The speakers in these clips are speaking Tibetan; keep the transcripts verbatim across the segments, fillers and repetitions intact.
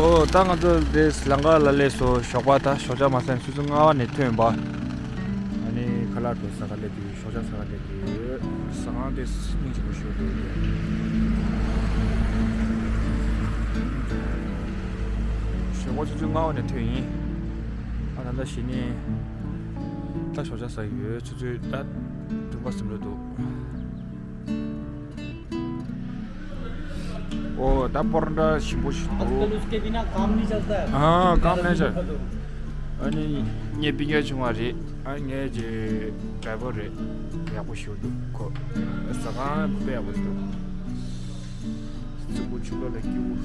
ཨོ། ད་ང་ཚོ་འདིར་ལམ་ཁ་ལ་སླེབས་སོང་། ཞོགས་པ་ད་ཞོགས་ཇ་མ་ཟ་ནས་ཆུ་ཚོད་ལྔ་པ་ནས་ཐོན་ཡིན་པ། ཨ་ནི་ཁ་ལག་འགྲོ་ས་ག་སླེབས་ཀྱི་ཡོད། ཞོགས་ཇ་ཟ་ག་སླེབས་ཀྱི་ཡོད། ཟ་ཁང་དེ་སྙིང་རྗེ་པོ་ཞིག་འདུག་ཞོགས་པ་ཆུ་ཚོད་ལྔ་པ་ནས་ཐོན་ཡིན། ཨ་ད་ལྟ་གཞི་ནས་ད་ཞོགས་ཇ་ཟ་གི་ཡོད། ཆུ་ཚོད་ད་བདུན་པ་ཟིན་འགྲོ་འདུག་ཨོ། ད་པོ་རོ་ཊ་ཞིམ་པོ་ཞིག་འདུག आजकल उसके बिना काम नहीं चलता है। हाँ, काम नहीं चल। ཨ་ནི་ངའི་སྤུན་ཀྱག་ཆུང་བ་རེད། ཨ་ངའི་ཀྱི་ཌ་རའི་ཝར་རེད། ཡག་པོ་ཞིག་འདུག་ཁོ། ཟ་ཁང་དཔེ་ཡག་པོ་འདུག་རྩིག་པོ་ཆུ་ལོག་ལ་སྐྱིད་པོ།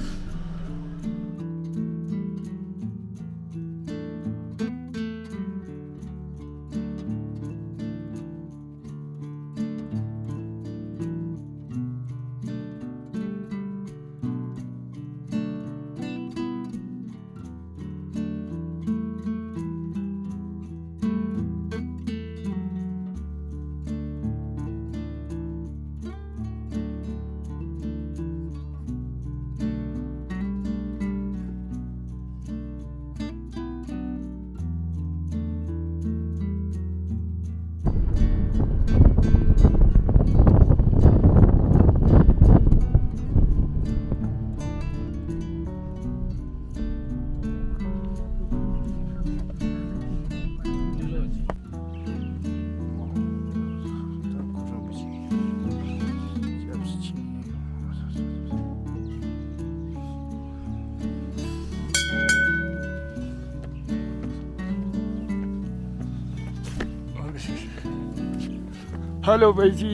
Hello, भाई जी।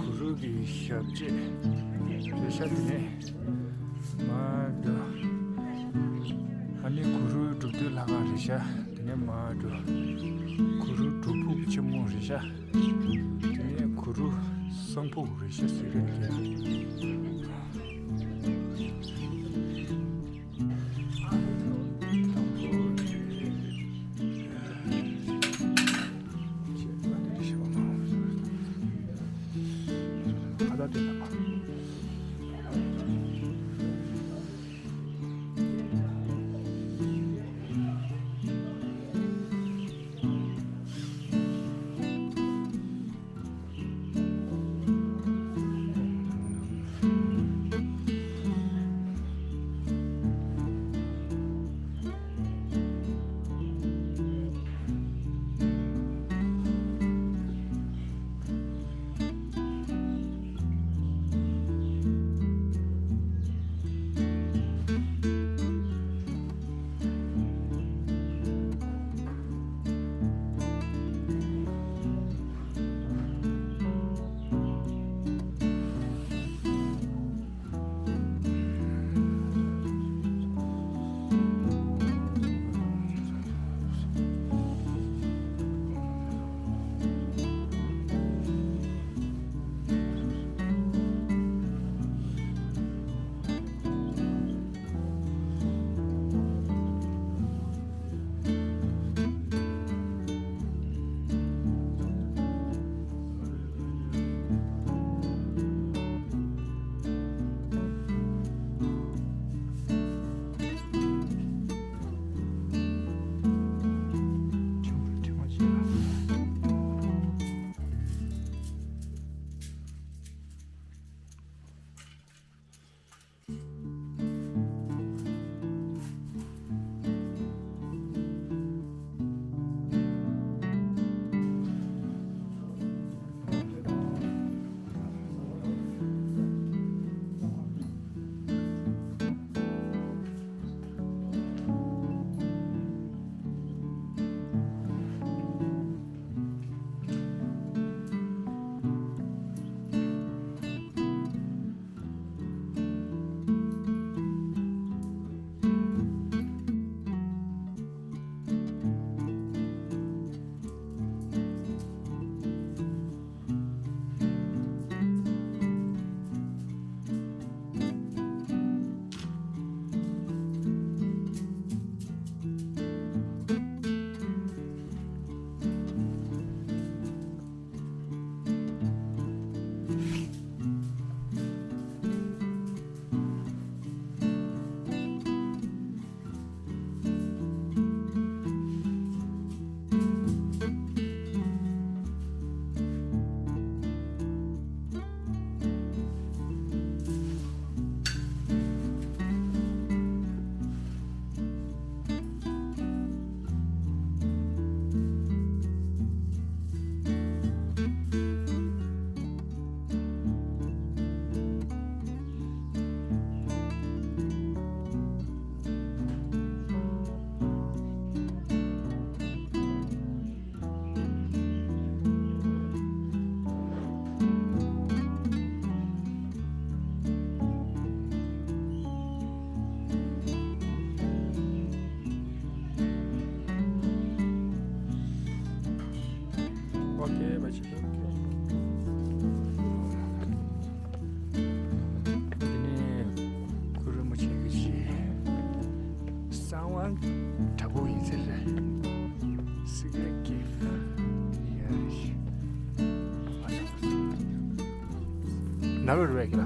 གུ་རུ་གི་ཞབས་རྗེས་རེད་ཤག་དེ་ནས་མར་འགྲོ། ཨ་ནི་གུ་རུ་སྒྲུབ་སྡེ་ལྷ་ཁང་རེད་ཤག་དེ་ནས་མར་འགྲོ། གུ་རུ་སྒྲུབ་ཕུག་ཆེན་མོ་རེད་ཤག་དེ་ནས་གུ་རུ་གསང་ཕུག་རེད་ཤག་ཟེར་གི་རེད། ཡ་རོ་རེད་གི་ལ།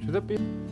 ཞུ་ད་པི།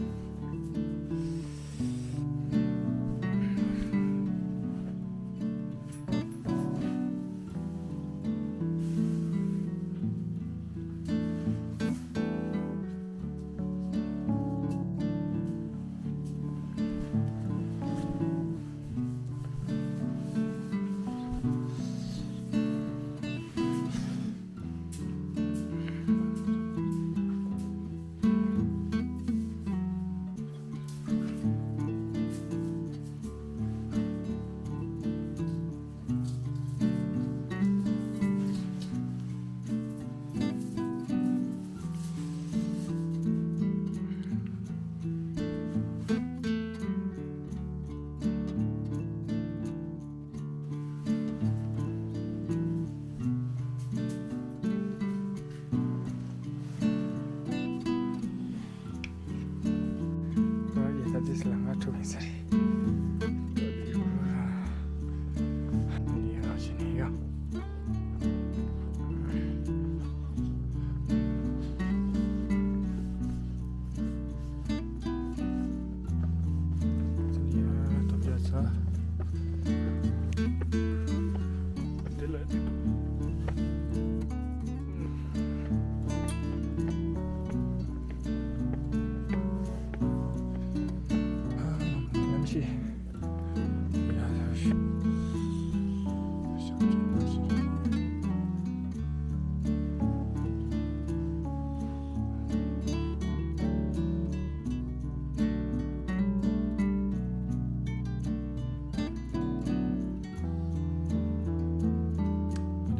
ཨོ་ཡེ། ད་དེ་ལ་ང་ཐུག་ཡིན་ས་རེད། ཡ་ཞི་ནི་ཡ།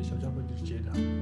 འདི་ཞབས་བཅགས་པ་འདིར་བྱེད་དང་།